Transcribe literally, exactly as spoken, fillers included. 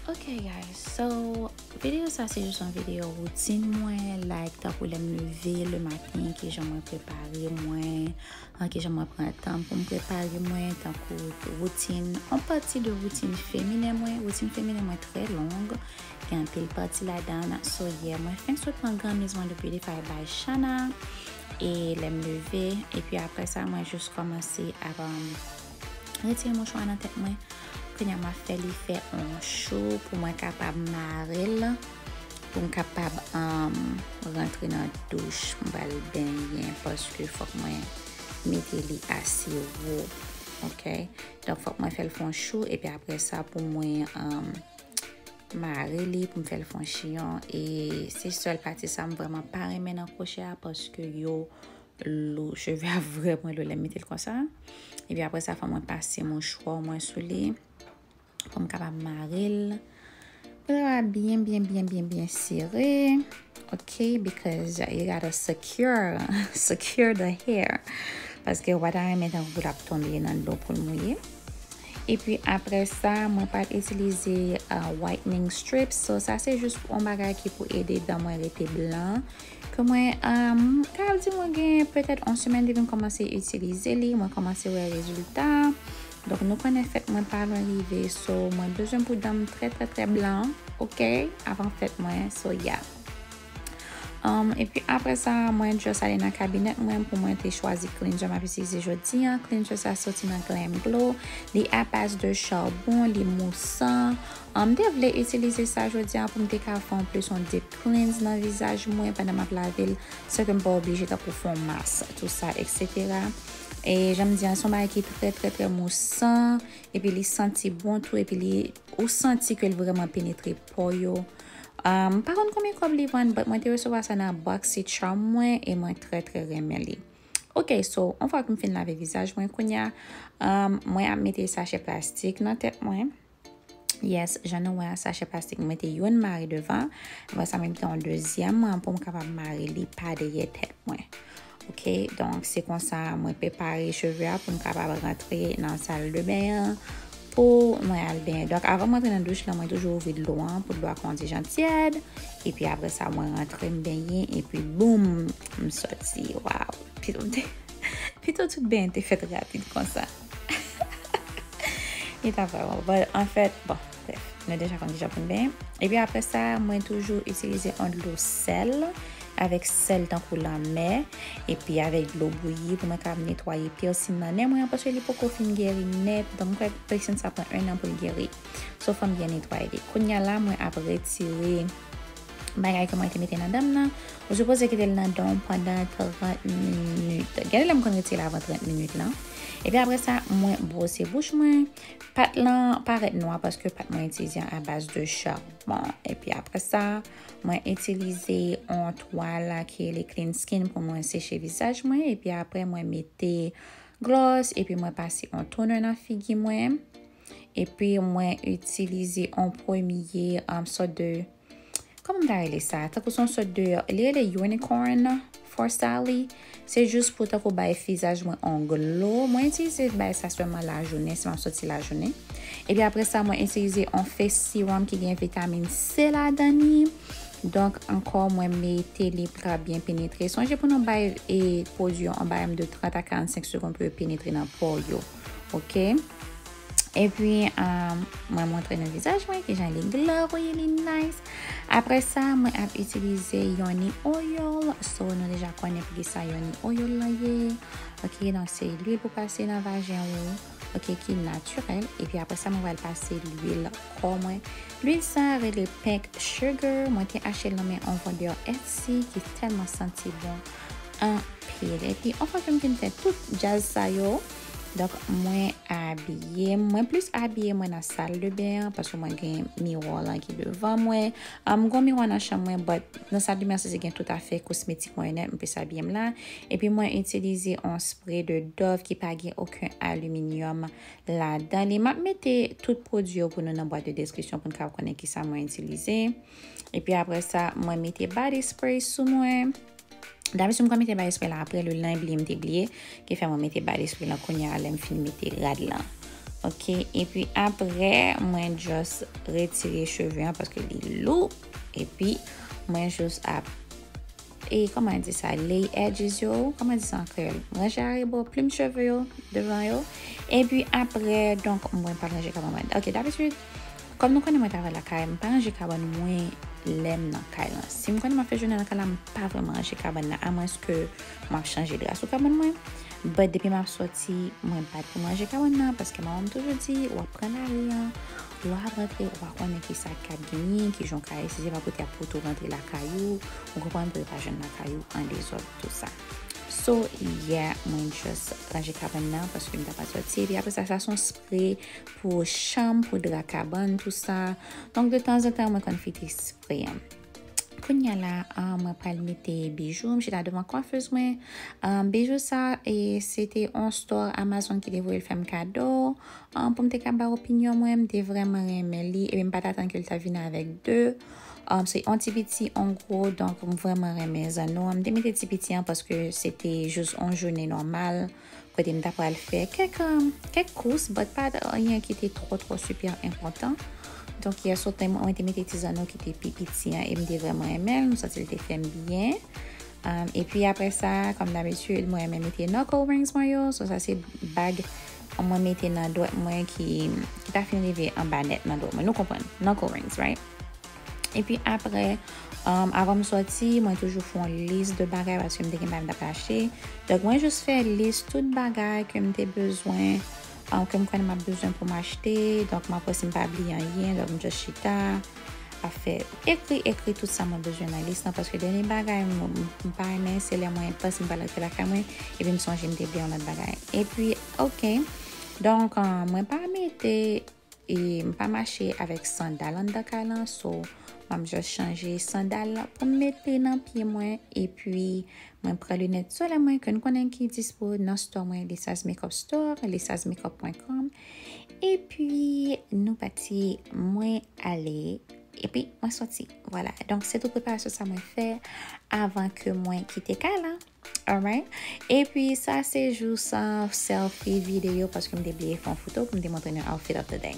Ok, guys, so videyo sa se jis yon videyo woutin mwen, like, tankou lè m leve le maten, kijan mwen prepare mwen, an, kijan mwen pran tan pou m prepare mwen, tankou woutin, yon pati de woutin feminen mwen. Woutin feminen mwen trè long, gen anpil pati ladan. So, yeah, mwen fenk sot pran granmiz mwen de Beautify by Shana, e lè m leve, epi apre sa, mwen jis kòmanse ap, um, retire mouchwa nan tèt mwen. Kounye a, m ap fè li fè yon chou pou mwen kapab mare l, pou m kapab, um, rantre nan douch, m pral benyen, paske fòk mwen mete li ase wo, ok? Donk, fòk mwen fè l fè yon chou, epi apre sa, pou mwen, um, mare li, pou m fè l fè yon chiyon. E se sèl pati sa m vrèman pa renmen nan kwochè a, paske yo lou, cheve a vrèman lou lè m mete l konsa. Epi apre sa, fò mwen pase mouchwa mwen sou li pou m kapab mare l. Pou l kapab byen, byen, byen, byen, byen sere. Ok, because you gotta secure, secure the hair. Paske w pa ta renmen tankou l ap tonbe nan dlo pou l mouye. Epi apre sa, mwen pral itilize, uh, whitening strips. So, sa se jis yon bagay ki pou ede dan mwen rete blan. Ke mwen, um, kapab di mwen gen petèt yon semèn depi m kòmanse itilize li, mwen kòmanse wè rezilta. Donk, nou konnen fèt mwen pa lwen rive, so mwen bezwen pou dan m trè, trè, trè blan, ok, avan fèt mwen, so yeah. Um, epi apre sa, mwen just ale nan kabinèt mwen pou mwen te chwazi cleanser m ap itilize jodi a. Cleanser sa soti nan Glam Glow. Li a baz de charbon, li mousan. Um, m te vle itilize sa jodi a pou m te ka fè yon plis yon deep cleanse nan vizaj mwen pandan m ap lave l, san ke m pa oblije tankou fè yon mask, tou sa, et cetera. E jan m di a, se yon bagay ki trè, trè, trè mousan, epi li santi bon tou, epi li, ou santi ke l vrèman penetre po yo. Um, m pa konn konbyen kòb li vann, but mwen te resevwa sa nan BoxyCharm mwen, e mwen trè, trè renmen li. Ok, so, yon fwa ke m fin lave vizaj mwen kounye a, um, mwen ap mete sachè plastik nan tèt mwen. Yes, jan nou wè a, sachè plastik, mwen mete youn mare devan. Apre sa, mwen mete yon dezyèm pou m kapab mare li pa dèyè tèt mwen. Ok, donk, se konsa mwen prepare cheve a pou m kapab rantre nan sal de ben an pou mwen al benyen. Donk, avan mwen antre nan douch lan, mwen toujou ouvri dlo an pou dlo a kontijan tyèd. Epi apre sa, mwen rantre, m benyen, epi boum, m sòti. Waw, pito m te, pito tout benyen te fèt rapid konsa. Li ta vrèman, but anfèt, bon, bref, nou deja konn kijan pou n benyen. Epi apre sa, mwen toujou itilize yon dlo sèl, avèk sèl tankou lanmè, epi avèk dlo bouyi pou mwen kapab netwaye piercing nan nen mwen an, paske li poko fin geri nèt. Donk, mwen kwè piercing sa pran en an pou l geri. So, fò m byen netwaye li. Kounye a la, mwen ap retire bagay ke mwen te mete nan dan m nan. Ou sipoze kite l nan dan w pandan trant minit. Gen de lè m konn retire l avan trant minit lan. Epi apre sa, mwen bwose bouch mwen. Pat lan parèt nwa paske pat mwen itilize a baz de charbon. Epi apre sa, mwen itilize yon twal ki rele Clean Skin pou mwen seche vizaj mwen. Epi apre, mwen mete gloss. Epi mwen pase yon toner nan figi mwen. Epi mwen itilize yon premye, um, sòt de, kòman m ta rele sa? Tankou se yon sòt de, li rele Unicorn for Sally. Se jis pou tankou bay vizaj mwen yon glow. Mwen itilize bagay sa sèlman lajounen, si m ap soti lajounen. Epi apre sa, mwen itilize yon face serum ki gen vitamin C ladan li. Donk, ankò, mwen mete li pou l ka byen penetre. Sonje pou nou bay, e, pwodui yo yon barèm de trant a karannsenk segonn pou yo penetre nan po yo. Ok? Epi, um, mwen montre nou vizaj mwen, kijan li glowy, li nice. Apre sa, mwen ap itilize Yoni Oil. So, nou deja konnen poukisa Yoni Oil lan ye. Ok, donk se lwil pou pase nan vajen ou. Ok, ki natirèl. Epi apre sa, mwen pral pase lwil kò mwen. Lwil sa rele Pink Sugar. Mwen te achte l nan men yon vandè Etsy ki tèlman santi bon anpil. Epi, yon fwa ke m fin fè tout djaz sa yo, Donk, mwen abiye, mwen plis abiye mwen nan sal de ben an, paske mwen gen miwa lan ki devan mwen. M gen miwa nan chanm mwen, but nan sal de ben an, se gen tout afè kosmetik mwen yo nèt, m plis abiye m la. Epi mwen itilize yon spre de Dove ki pa gen okenn aliminyòm ladan li. M ap mete tout pwodui yo pou nou nan bwat de deskripsyon pou n ka konnen kisa mwen itilize. Epi apre sa, mwen mete body spray sou mwen. Dabitid, m konn mete body spray la apre lwil lan, epi m te bliye, ki fè mwen mete body spray lan kounye a lè m fin mete rad lan. Ok, epi apre, mwen just retire cheve an paske li lou, epi mwen just ap, e kòman di sa, lay edges yo, kòman di sa an kreyòl? Ranje arebò plim cheve yo, devan yo, epi apre, donk, mwen pa ranje kabann mwen. Ok, dabitid, kòm nou konnen mwen travay lakay, m pa ranje kabann mwen lè m nan kay lan. Si m konnen m ap fè jounen nan kay la, m pa vrèman ranje kabann nan, amwenske m ap chanje dra sou kabann mwen. But depi m ap sòti, mwen bat pou m ranje kabann nan, paske manman m toujou di, w ap pran lari an, lè w ap rantre, w pa konnen kisa k ap genyen, kijan w ka ye, si se pa kote y ap pote w rantre lakay ou, ou konprann, pou yo pa jwenn lakay ou an dezòd, tou sa. So, yeah, mwen just ranje kabann nan, paske m ta pral sòti, epi apre sa, sa se yon spre pou chanm, pou dra kabann, tou sa. Donk, de tanzantan, mwen konn fite spre an. Kounye a la, ah, mwen pral mete bijou. M chita devan kwafez mwen. Ah, bijou sa, e, se te yon store Amazon ki te voye l fè m kado. Ah, pou m te ka ba opinyon mwen, m te vrèman renmen li. Epi m pa t atann ke l ta vin avèk de. Ah, se yon ti piti, yon gwo. Donk, m vrèman renmen zanno an. M te mete ti piti an paske se te jis yon jounen nòmal. Kote m ta pral fè kèk, um, kèk kous, but pa anyen ki te twò, twò sipè enpòtan. Donk, yè swa, mwen te mete ti zanno ki te pi piti an, e m te vrèman renmen l, m santi l te fè m byen. Um, epi apre sa, kòm dabitid, mwen renmen mete knuckle rings mwen yo. So, sa se bag mwen mete nan dwèt mwen ki, ki pa fin rive anba nèt nan dwèt mwen. Nou konprann, knuckle rings, right? Epi apre, um, avan m sòti, mwen toujou fè yon lis de bagay paske m te gen bagay m t ap achte. Donk, mwen jis fè lis tout bagay ke m te bezwen, um, ke m konnen m ap bezwen pou m achte. Donk, m ap wè si m pa bliye anyen. Donk, m jis chita, ap fè, ekri, ekri tout sa mwen bezwen nan lis lan. Paske dènye bagay m, m, m pa renmen, se lè mwen panse m pral rantre lakay mwen, epi m sonje m te bliye yon lòt bagay. Epi, ok. Donk, um, mwen pa mete e m pa mache avèk sandal anndan kay lan, so m ap just chanje sandal pou m mete nan pye mwen, epi mwen pran linèt solèy mwen ke n konnen ki dispo nan store mwen, Lisaz Makeup Store, lisaz makeup pwen kòm, epi nou pati, mwen ale, epi mwen sòti. Vwala, donk se tout preparasyon sa mwen fè avan ke mwen kite kay lan. Alright. Epi sa se jis yon selfie videyo paske m te bliye fè yon foto pou m te montre nou outfit of the day.